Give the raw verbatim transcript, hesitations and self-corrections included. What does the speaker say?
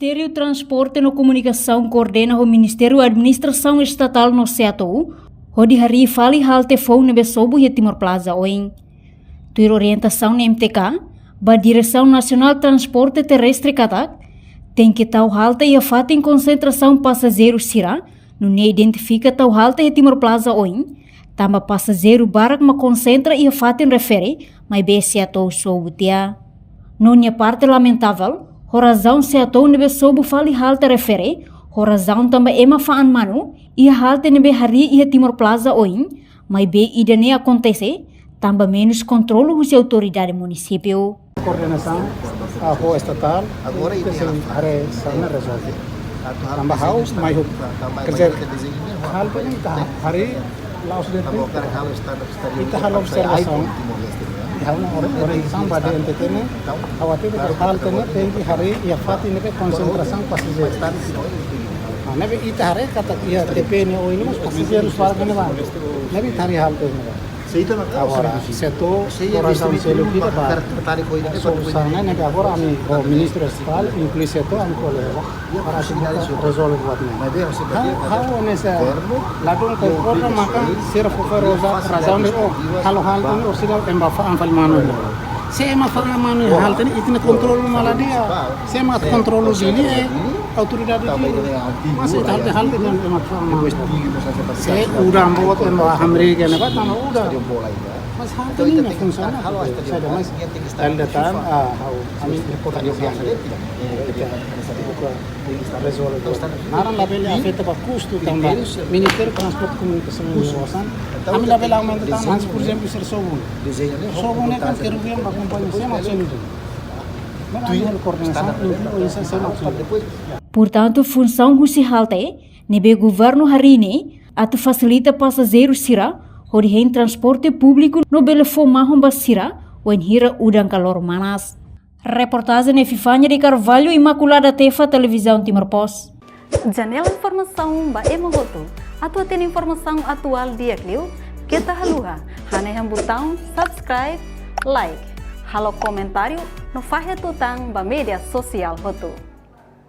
Ministériu Transporte no Komunikasaun koordena ho Ministériu Administrasaun Estatál no SEATOU, hodi harii fali halte foun ne'ebé sobu iha Timor Plaza oin. Tuir orientasaun M T K, ba Diresaun Nasionál Transporte Terrestre katak, tenke tau halte iha fatin konsentrasaun pasajeiru sira, nune'e identifika tau halte iha Timor Plaza oin, tanba pasajeiru barak mak konsentra iha fatin refere, maibé SEATOU sobu tiha. No nia parte lamentavel, ho razaun SEATOU ne'ebé sobu fali halte refere, ho razaun tanba ema fa'an manu, iha halte ne'ebé harii iha Timor Plaza oin, maibé ida-ne'e akontese, tanba menus kontrolu husi autoridade munisípiu. Koordenasaun, ah, ho estatál, agora ita sei haree saida mak rezolve. Tanba ha'u mai husi, quer dizer, halte ne'e ita harii la'ós de'it. Ita halo observasaun. Ha'u-nia ori-, orientasaun ba D N T T ne'e, ha'u hatete halte ne'e tenke harii iha fatin ne'ebé konsentrasaun pasajeiru. Ah, ne'ebé ita haree katak iha T P ne'e oin ne'e mós pasajeiru suara ne'ebá. Ne'ebé ita harii halte ne'ebá. Agora, SEATOU, por razaun seluk ida ba solusaun ne'e, ne'ebé agora ami ho Ministru Estatál, inklui SEATOU, ami ko'alia ba, para atu buka rezolve buat ne'e. Ha'u, ha'u hanesan ladún konkorda maka sira fó fé roza razaun ne'e, oh, halo halte ne'e, oh, sira ema fa'an fali manu. Se ema fa'an manu halte ne'e, ita-nia kontrolu malah di'ak. Se ema kontrolu Dili, eh, autoridade Dili. Mas ita halte, halte ne'e ema fa'an manu. Se udan boot ema hamriik ne'ebá tanba udan. Mas halte ne'e nia funsaun. Saida, mas ita tan, ah, ha'u, ami kota dia biasa. Rezolve. Naran labele afeta ba kustu tanba Ministériu Transporte Komunikasaun no Inovasaun. Ami labele aumenta tan, mas, por ezemplu, sira sobu. Sobu ne'e kan kerugian ba kompañia, se mak selu. Mas ami halo koordenasaun, inklui oinsá, se mak selu. Portantu, funsaun husi halte ne'ebé governu harii ne'e atu fasilita pasajeiru sira hodi hein transporte públiku no bele fó mahon ba sira wainhira udan kalór manas. Reportajen Epifania de Carvalho, Imaculada Tefa, Televizaun Timor Post. Janela informasaun ba ema hotu. Atu hatene informasaun atuál di'ak liu, keta haluha hanehan butaun subscribe, like, halo komentáriu no fahe tutan ba média sosiál hotu.